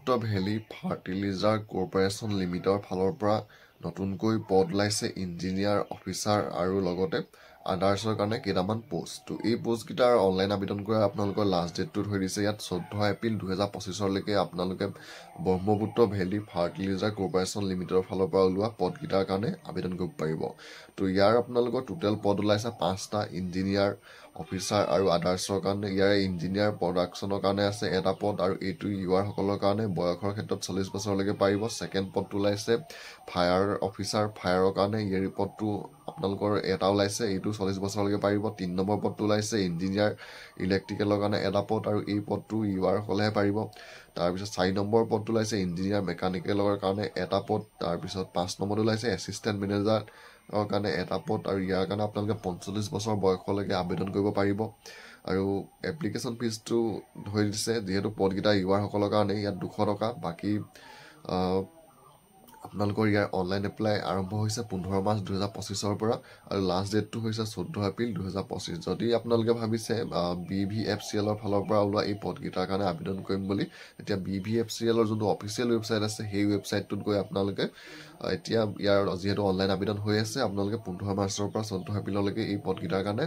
Brahmaputra valley fertiliser corporation লিমিটেডৰ ফালৰ পৰা নতুনকৈ পদ ওলাইছে ইঞ্জিনিয়াৰ, অফিচাৰ আৰু লগতে আদাৰ্ছৰ কাৰণে কেইটামান পষ্ট। তো এই পষ্টকেইটাৰ অনলাইন আবেদন কৰা আপোনালোকৰ লাষ্ট ডেটটো ধৰি দিছে ইয়াত 14 এপ্ৰিল 2025লৈকে। আপোনালোকে ব্ৰহ্মপুত্ৰ ভেলী ফাৰ্টিলাইজাৰ কৰ্পৰেশ্যন লিমিটেডৰ ফালৰ পৰা ওলোৱা পদকেইটাৰ কাৰণে আবেদন কৰিব পাৰিব। তো ইয়াৰ আপোনালোকৰ টোটেল পদ ওলাইছে পাঁচটা, ইঞ্জিনিয়াৰ, অফিচাৰ আৰু আদাৰ্ছৰ কাৰণে। ইয়াৰে ইঞ্জিনিয়াৰ প্ৰডাকশ্যনৰ কাৰণে আছে এটা পদ আৰু এইটো ইউআৰসকলৰ কাৰণে, বয়সৰ ক্ষেত্ৰত 40 বছৰলৈকে পাৰিব। ছেকেণ্ড পদটো ওলাইছে ফায়াৰ অফিচাৰ, ফায়াৰৰ কাৰণে। ইয়াৰ পদটো আপোনালোকৰ এটা ওলাইছে, এইটো 40 বছৰলৈকে পাৰিব। তিনি নম্বৰ পদটো ওলাইছে ইঞ্জিনিয়াৰ ইলেক্ট্ৰিকেলৰ কাৰণে এটা পদ আৰু এই পদটো ইউআৰসকলেহে পাৰিব। তাৰপিছত চাৰি নম্বৰ পদটো ওলাইছে ইঞ্জিনিয়াৰ মেকানিকেলৰ কাৰণে এটা পদ। তাৰপিছত পাঁচ নম্বৰটো ওলাইছে এছিষ্টেণ্ট মেনেজাৰৰ কাৰণে এটা পদ আৰু ইয়াৰ কাৰণে আপোনালোকে 45 বছৰ বয়সলৈকে আবেদন কৰিব পাৰিব। আৰু এপ্লিকেশ্যন ফিজটো ধৰি দিছে, যিহেতু পদকেইটা ইউআৰসকলৰ কাৰণে, ইয়াত 200 টকা। বাকী আপোনালোকৰ ইয়াৰ অনলাইন এপ্লাই আৰম্ভ হৈছে 15 মাৰ্চ 2025ৰ পৰা আৰু লাষ্ট ডেটটো হৈছে 14 এপ্ৰিল 2025। যদি আপোনালোকে ভাবিছে বিভিএফচিএলৰ ফালৰ পৰা ওলোৱা এই পদকেইটাৰ কাৰণে আবেদন কৰিম বুলি, তেতিয়া বিভিএফচিএলৰ যোনটো অফিচিয়েল ৱেবছাইট আছে, সেই ৱেবছাইটটোত গৈ আপোনালোকে এতিয়া ইয়াৰ যিহেতু অনলাইন আবেদন হৈ আছে, আপোনালোকে 15 মাৰ্চৰ পৰা 14 এপ্ৰিললৈকে এই পদকেইটাৰ কাৰণে